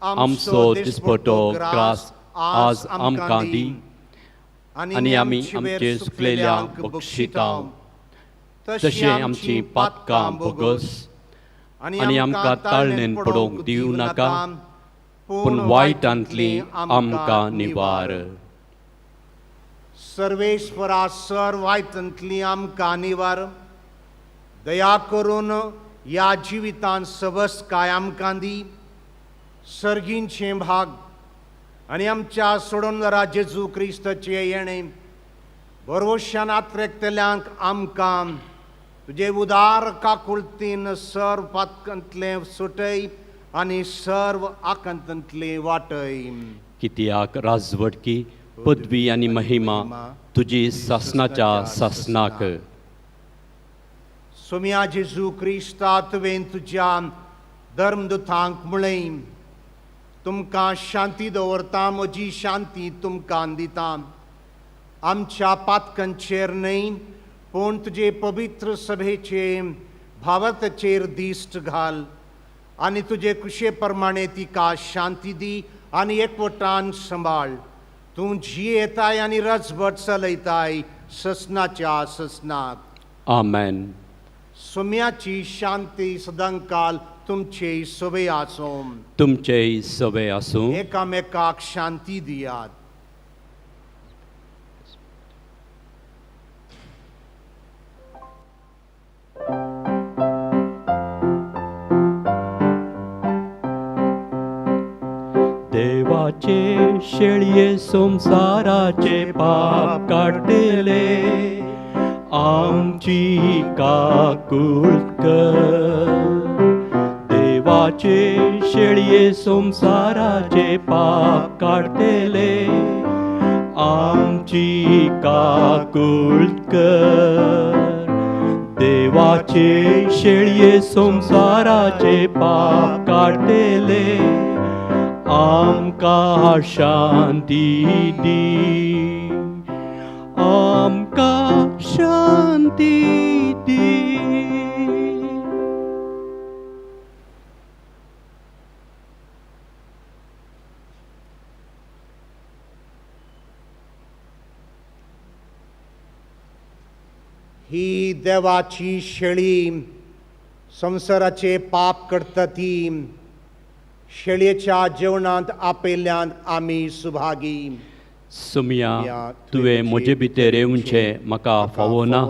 आमचो दिसपटो ग्रास आज आमकां दी आनी आमी आमचे सुकलेल्यांक बक्षिता तशें आमची पातकां भोगस आनी आमकां ताळणेन पडोवंक दिवं नाका, पूण वायटांतली आमकां निवार. सर्वेश्वरा सर वायटांतली आमकां निवार. दया करून ह्या जिवितांत सवसकाय आमकां दी. सर्गींचें भाग आनी आमच्या सोडोनरा जेजू क्रिस्ताचे येणें भरवशान आत्रेकतल्यांक आमकां तुजे उदार काकुळतीन सर्व पातकांतलें सुटय आनी सर्व आकांतांतलें वाटय. कित्याक राजवटकी पदवी आनी महिमा तुजी सासनाच्या सासनाक. सोम्या जेजू क्रिस्ता, तुवें तुज्या धर्मदुतांक म्हळें, तुमकां शांती दवरता, म्हजी शांती तुमकां दिता. आमच्या पातकांचेर न्हय पूण तुजे पवित्र सभेचे भावार्थाचेर दिश्ट घाल आनी तुजे कुशे प्रमाणे तिका शांती दी आनी एकवटान सांबाळ. तूं जियेताय आनी रजवट चलयताय ससनाच्या ससनाक. आमेन. सोम्याची शांती सदांकाल तुमचे सवे आसूं. तुमचे सवे आसूं. एकामेकाक शांती दियात. देवाचे शेळये संवसाराचे पाप काडटले, आमची काकूळ कर. देवाचे शेळये संवसाराचे पाप काडटले, आमची काकूळ कर. देवाचे शेळये संवसाराचे पाप काडटले, आमकां शांती दी, आमकां शांती दी. ही देवाची शेळी संवसाराचे पाप करता ती शेळयेच्या जेवणांत आपयल्ल्यान आमी सुभागी. सुमया, तुवें म्हजे भितर येवचें म्हाका फावना,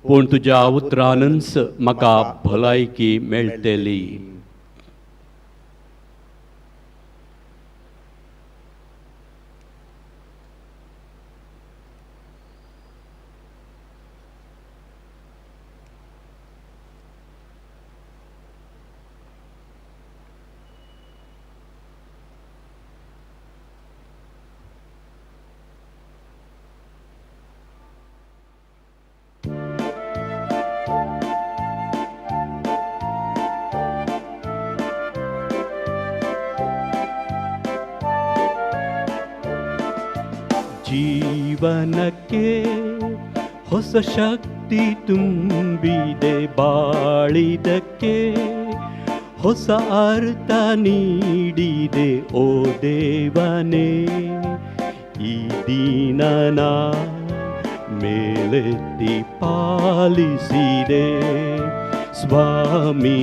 पूण तुज्या उतरानच म्हाका भलायकी मेळटली. ಜೀವನಕ್ಕೆ ಹೊಸ ಶಕ್ತಿ ತುಂಬಿದೆ, ಬಾಳಿದಕ್ಕೆ ಹೊಸ ಅರ್ಥ ನೀಡಿದೆ ಓ ದೇವನೇ. ಈ ದೀನನ ಮೇಲೆತ್ತಿ ಪಾಲಿಸಿದೆ, ಸ್ವಾಮಿ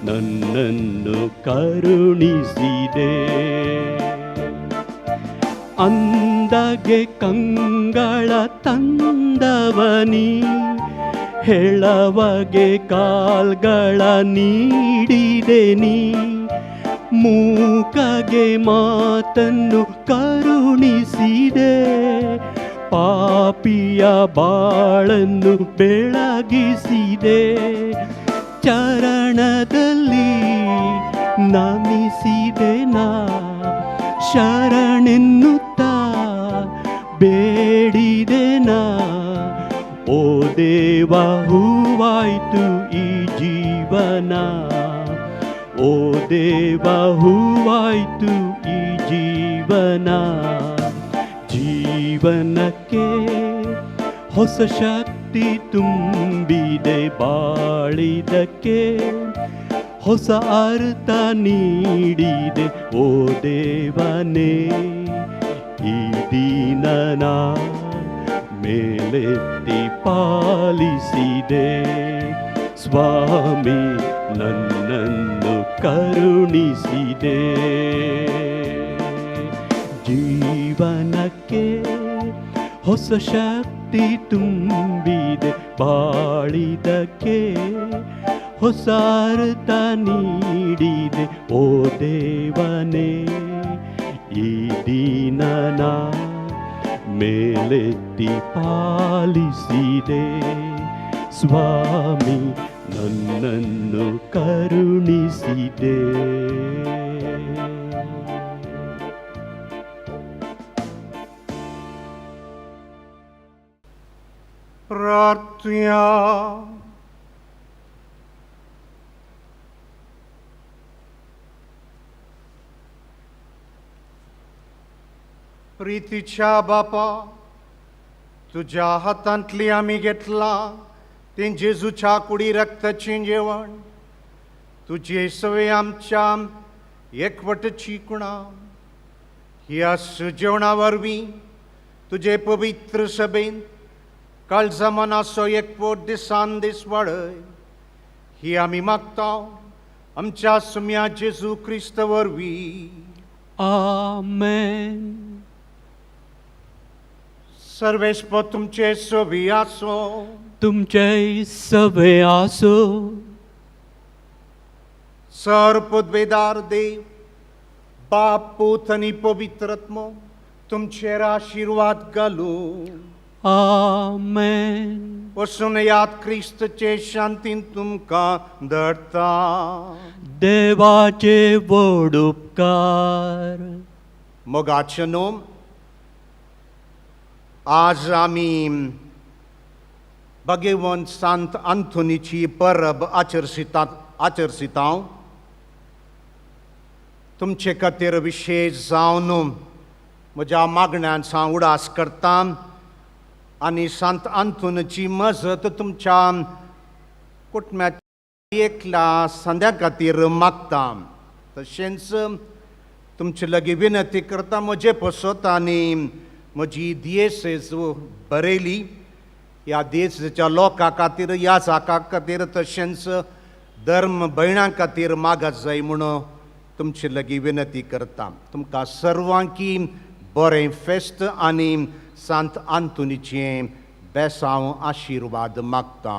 ನನ್ನನ್ನು ಕರುಣಿಸಿದೆ. ಅಂದಗೆ ಕಂಗಳ ತಂದವನಿ, ಹೆಳವಗೆ ಕಾಲ್ಗಳ ನೀಡಿದೆ ನೀ, ಮೂಕಗೆ ಮಾತನ್ನು ಕರುಣಿಸಿದೆ, ಪಾಪಿಯ ಬಾಳನ್ನು ಬೆಳಗಿಸಿದೆ. ಚರಣದಲ್ಲಿ ನಮಿಸಿದೆ ನಾ, ಶರಣೆನ್ನುತ್ತಾ ಬೇಡಿದೆ ನಾ, ಓ ದೇವ ಹೂವಾಯ್ತು ಈ ಜೀವನ, ಓ ದೇವ ಹೂವಾಯ್ತು ಈ ಜೀವನ. ಜೀವನಕ್ಕೆ ಹೊಸ ಶಕ್ತಿ ತುಂಬಿದೆ, ಬಾಳಿದಕ್ಕೆ ಹೊಸ ಅರ್ಥ ನೀಡಿದೆ ಓ ದೇವನೇ. ಈ ದೀನನ ಮೇಲೆತ್ತಿ ಪಾಲಿಸಿದೆ, ಸ್ವಾಮಿ ನನ್ನನ್ನು ಕರುಣಿಸಿದೆ. ಜೀವನಕ್ಕೆ ಹೊಸ ಶಕ್ತಿ ತುಂಬಿದೆ, ಬಾಳಿದಕ್ಕೆ ಹೊಸ ಅರ್ಥ ನೀಡಿದೆ ಓ ದೇವನೇ. ಈ ದೀನನ ಮೇಲೆತ್ತಿ ಪಾಲಿಸಿದೆ, ಸ್ವಾಮಿ ನನ್ನನ್ನು ಕರುಣಿಸಿದೆ. ಪ್ರಾರ್ಥ್ಯಾ. प्रितीच्या बापा, तुज्या हातांतली आमी घेतलां तें जेजूच्या कुडी रक्ताचें जेवण, तुजे सवे आमच्या एकवटची कुणा ह्या जेवणा वरवीं तुजे पवित्र सभेंत काळजा मनाचो एकवट दिसान दीस वाडय, ही आमी मागता आमच्या सुम्या जेजू क्रिस्त वरवीं. आमेन. सर्वेस्पर तुमचे सोबी आसो, तुमचे सवे आसो. सर पदवेदार देव बाप पूत आनी पवित्र आत्मो तुमचेर आशिर्वाद घालू. आमेन. वसून याद क्रिस्तचे शांतीन तुमकां धरता. देवाचे व्हड उपकार. मोगाचे न्हू, आज आमी भगवंत सांत आंथोनीची परब आचरसिता. तुमचे खातीर विशेश जावन म्हज्या मागण्यान हांव उडास करता आनी सांत आंतोनीची मजत तुमच्या कुटुंबाच्या एकल्या संद्या खातीर मागता. तशेंच तुमचे लागीं विनंती करता म्हजे पसत आनी म्हजी दियेसेज बरयली ह्या दियेसेच्या लोकां खातीर, ह्या जाका खातीर, तशेंच धर्म भयणां खातीर मागत जाय म्हणून तुमचे लागीं विनंती करता. तुमकां सर्वांकी बरें फेस्त आनी सांत आंतोनीचें बेसांव आशिर्वाद मागता.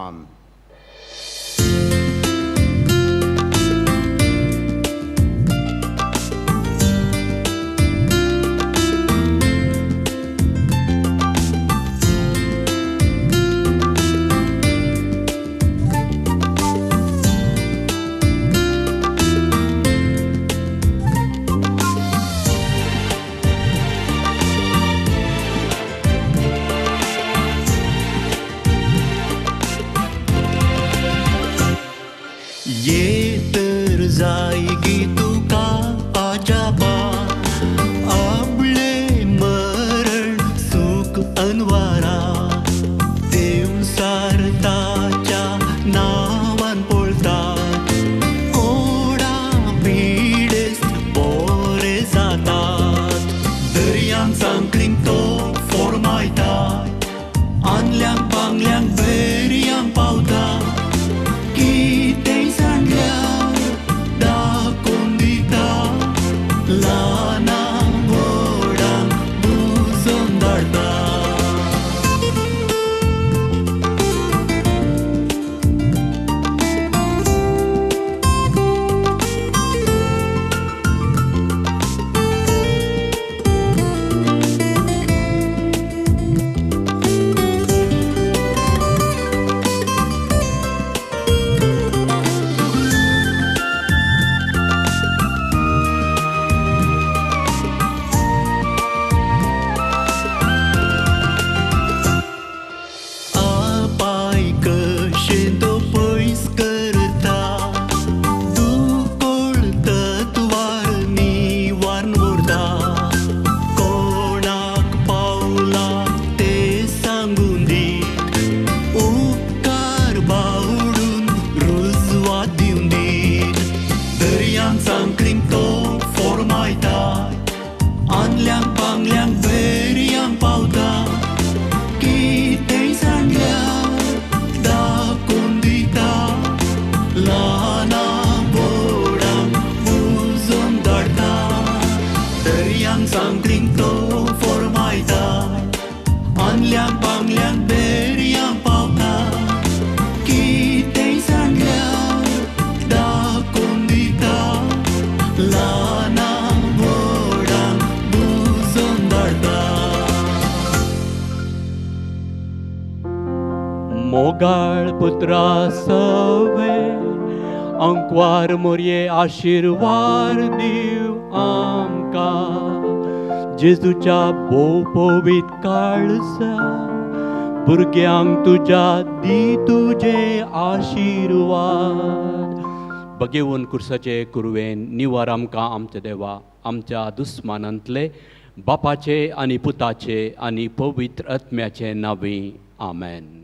ये तर जायगी तुका आजाबा, आपले मरण सुख जनवारा देवसार ताच्या नांवान पळतात कोडा पिडेस्त बोरे जातात दर्यान सांकळींक तो फोरमायता आंदल्यांक पांगल्यांक बेरयांक पावता कितेंय सांगल्यार दाखोवन दिता ल्हाना व्हडांक बुजोवन धाडटा. आपाय कशें तो पयस करता दुकोळ तत्वार निवारण उरता कोणाक पावला ते सांगून दीत उपकार बावडून रुजवात दिवन दीत दर्यान सांकळींक तो फोरमायता आंदल्यांक पांगल्यांक बेरयांक पावता कितेंय सांगल्यार दाखोवन दिता ल्हाना व्हडांक बुजोवन धाडटा दर्यांक सांकळींक तो फोरमायता आंदल्यांक पांगल्यांक बेरयांक पावता कितेंय सांगल्यार दाखोवन दिता ल्हाना व्हडांक बुजोवन धाडटा. मोगाळ पुत्रा सवे अंकवार मोरये आशिर्वार दिव आमकां जेजूच्या भोव पवित काळसा भुरग्यांक तुज्या दी तुजे आशिर्वाद बगेवन कुर्साचे कुरवेन निवार आमकां आमच्या देवा आमच्या दुस्मानांतले बापाचे आनी पुताचे आनी पवित्र आत्म्याचे नांवी आमेन.